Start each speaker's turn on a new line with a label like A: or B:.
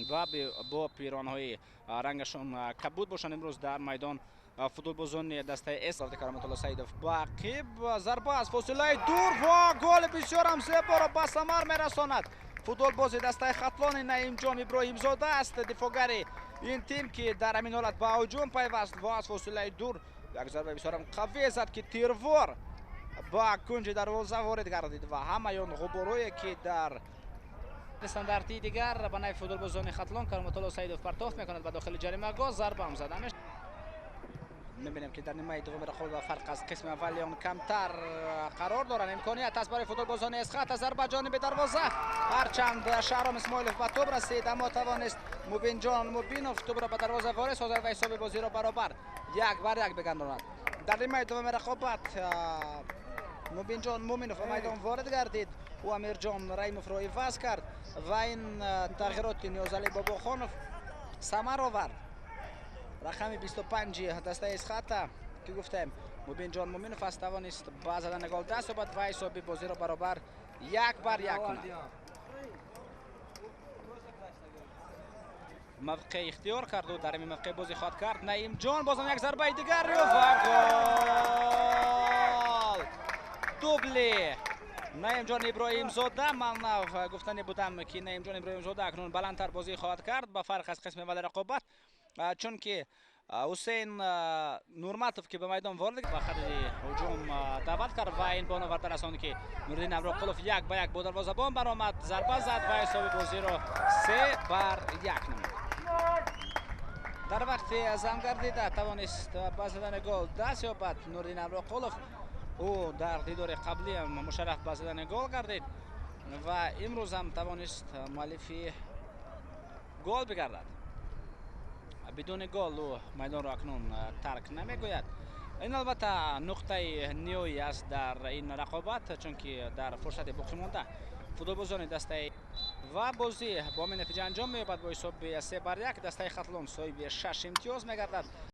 A: Ва бо пиронҳои рангашон кабуд бошанд, имрӯз дар майдон футболбозони дастаи С. Кароматулло Саидов ба ақиб, зарба аз фосилаи дур ва голи бисёрам зеборо ба самар мерасонад. Футболбози дастаи Хатлони Наимҷон Иброҳимзода аст, дифоъгари ин тим, ки дар ҳамин ҳолат ба ҳуҷум пайваст ва аз фосилаи дур як зарбаи бисёрам қавӣ зад, ки тирвор ба кунҷи дарвоза ворид гардид ва ҳамаи он ғуборое, ки дар стандартии дигар ба нафи футболбозони Хатлон. Кароматулло Саидов партофт мекунад ба дохили ҷаримагоҳ, зарбаам зада мебинем, ки дар нимаи дуввуми рақобат ба фарқ аз қисми аввали он камтар қарор доранд. Имконият аст барои футболбозони Эсхата, зарба ҷониби дарвоза. Ҳарчанд Шаҳром Исмоилов ба тӯб расид, аммо тавонист Мубинҷон Мубинов тӯбро ба дарвоза ворид созад ва ҳисоби бозиро баробар 1-1 бигардонад. Дар нимаи дуввуми рақобат Мубинҷон Муминов ба майдон ворид гардид. Ӯ Амирҷон Раимовро иваз кард ва ин тағйироти Ниёзалӣ Бобохонов самар овард. Рақами 25 дастаи Эсхата, ки гуфтем, Мубинҷон Муминов аст, тавонист ба задани гол даст ёбад ва ҳисоби бозиро баробар 1-1 кунад. Мавқеъ ихтиёр карду дар ҳамин мавқеъ бозӣ хоҳад кард Наимҷон. Бозам як зарбаи дигар ва гол! Дубли Наимҷон Иброҳимзода. Ман гуфтанӣ будам, ки Наимҷон Иброҳимзода акнун баландтар бозӣ хоҳад кард ба фарқ аз қисми аввали рақобат, чунки Ҳусейн Нурматов, ки ба майдон ворид, ба хариди ҳуҷум даъват кард ва ин бо оварда расонд, ки Нуриддин Аброқулов 1-1 бо дарвозабон баромад, зарба зад ва ҳисоби бозиро 3-1 намуд. Дар вақти зам гардида тавонист ба задани гол даст ёбад Нуриддин Аброқулов. Ӯ дар дидори қаблиам мушарраф ба задани гол гардид ва имрӯзам тавонист муаллифи гол бигардад. Бидуни гол ӯ майдонро акнун тарк намегӯяд. Ин албатта нуқтаи ниҳоӣ аст дар ин рақобат, чунки дар фурсати боқимонда футболбозони дастаи ва бозӣ бо ҳамин натиҷа анҷом меёбад. Бо ҳисоби 3-1 дастаи Хатлон соҳиби шаш имтиёз мегардад.